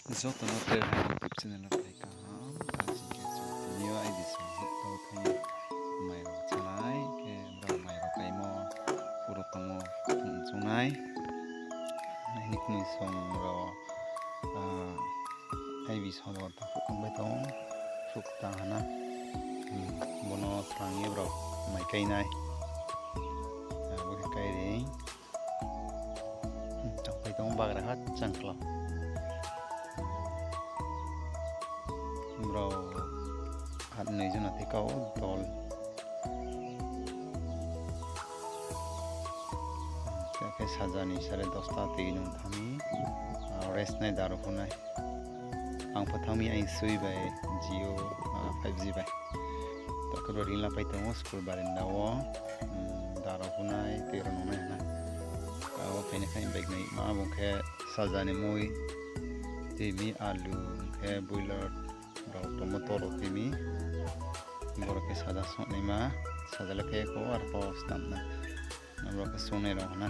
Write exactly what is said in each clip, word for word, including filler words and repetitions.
Joto no tre hai YouTube channel no phai kaham, aji khe chung tini yo I B song houh tau thang mai rao chánai, khe brao mai rao kaimo puro tongmo chung nai. Nai ni kmui song rao, ah, I B song rao ta phuh tong bai tong, phuh ta hana. Hmm, bono tang ye brao mai kai nai. Ah, bo khe kai ri. Hmm, tang pai tong bagra ha changkla. Brao hat noi jona thai kau dol. Khe saja ni sare dosta tui nung thang mi, ah, rest nai, daro phu nai. Ang pho thang mi aing sui bai Jio, ah, five G bai. Takhe ro ring la pai tong ou school barinda wo, hmm, daro phu nai, tui rao nung nai hana. Abo phai ni khe bag nai ma bung khe saja ni mui, tui mi alu, khe boiler rao, tomato rao tui mi. Boro khe saja songnaima, saja le khe ko arpho snam nai. Abo khe songnai rao hana.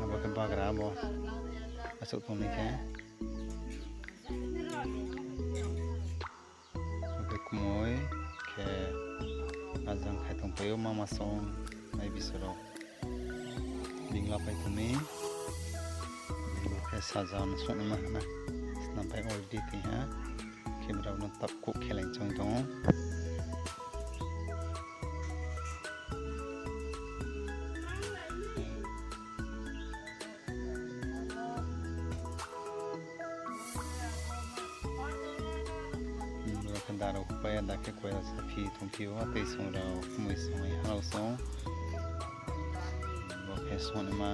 Abo khe bagra abo. Achouh tong ni khe. Bo khe kmoi khe ajang khai tongpai ou mama song, I B song rao. Ring la pai tong mi. Bo khe saja no songnaima hana. Snam pai already tui ha. Khe brao no tap kuh khe lai choung tong ou. Brao khe daro pai ya, da khe koi rao saphi tongphi ou, tei song rao, kmui song, ha rao song. Bo khe songnaima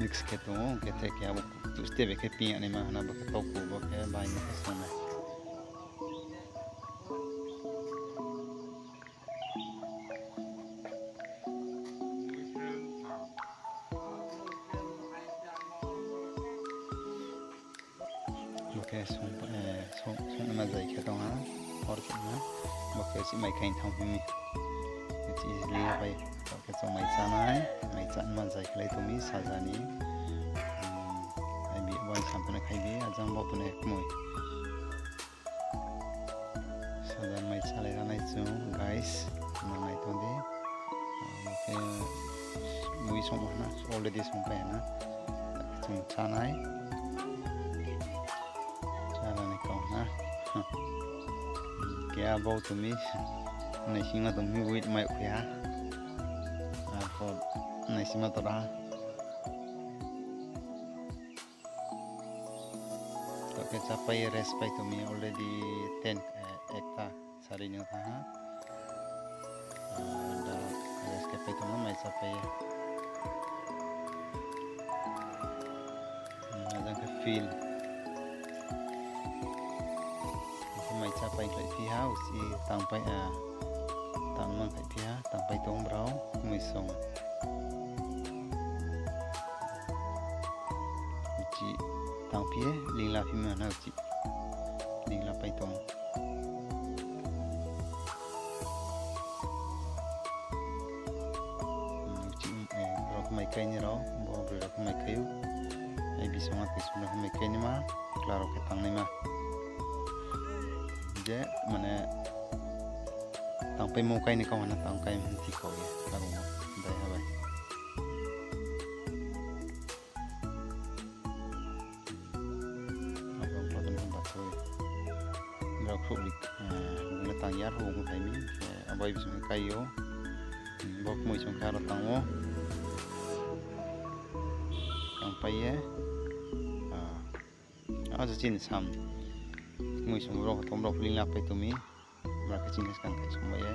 mix khe tong ou, khe the khe abo tu step khe ping ya naima hana, bo khe tauku, bo khe bai ni khe songnai. Bo khe song, eh, song, songnaima zai khe tong ha, hor khe na, bo khe si mai khaing thanng phi mi. Khe si ling ya pai, bo khe chung mai chánai, mai chánaima zai khe lai tong mi saja ni. Hmm, I B bai sam tong nai khai bi, ajang bo tong nai kmoi. Saja mai chálai ra nai chung, guys, no nai tong di. Abo khe mui songmo hana, already songpai hana. Chung chánai. Chára ni kau hana. Khe abo tong mi, naisingma tong mi, wait mai khe ha. Arpho naisingma tora ha. Takhe chápai rest pai tong mi already ten, eh, ekta sari ni thanng ha. Ah, da rest khe pai tong no mai chápai ye. Hmm, ajang khe field. Khe mai chápai khlai phi ha, usi tangpai, ah, tangmang khlai phi ha, tangpai tong brao, kmui song. Uchi tangphi ye, ling la phi ma na uchi. Ling la pai tong. Hmm, uchi, eh, rao khe mai kai ni rao, bo broi rao khe mai kai ou. I B song a tei song rao khe mai kai naima, chla rao khe tang naima. Je, mane, tangpaimo kai ni kau hana tang kai mti kau ye, karung o, daiha bai. Abo photo no bathoi. Brao khrouh ri, eh, bung le tang ya, bung phai mi, eh, abo I B song khe kai ou. Hmm, bo kmui song khe aro tang ou. Tangpai ye. Ah, abo se chini sam. Kmui song brao, tong brao ling la pai tong mi. Brao khe chini skang khe song bai ye.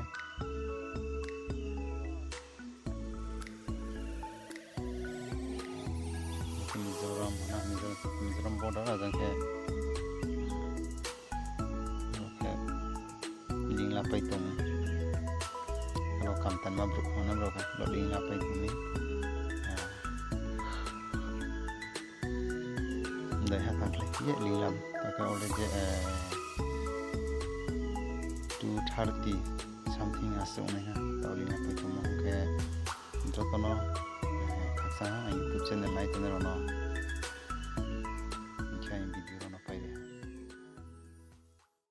Mizoram, ha, Mizoram, Mizoram border, ajang khe, khe ling la pai tong. Aro kam tanma brouh hana brao khe, brao ling la pai tong ni. Ah. Daiha tang khlai phi ye ling la, takhe already, eh, two thirty something asuh nai ha, tao ling la pai tongmo khe joto no, eh, kha Sa ang YouTube channel nai tongnai rao no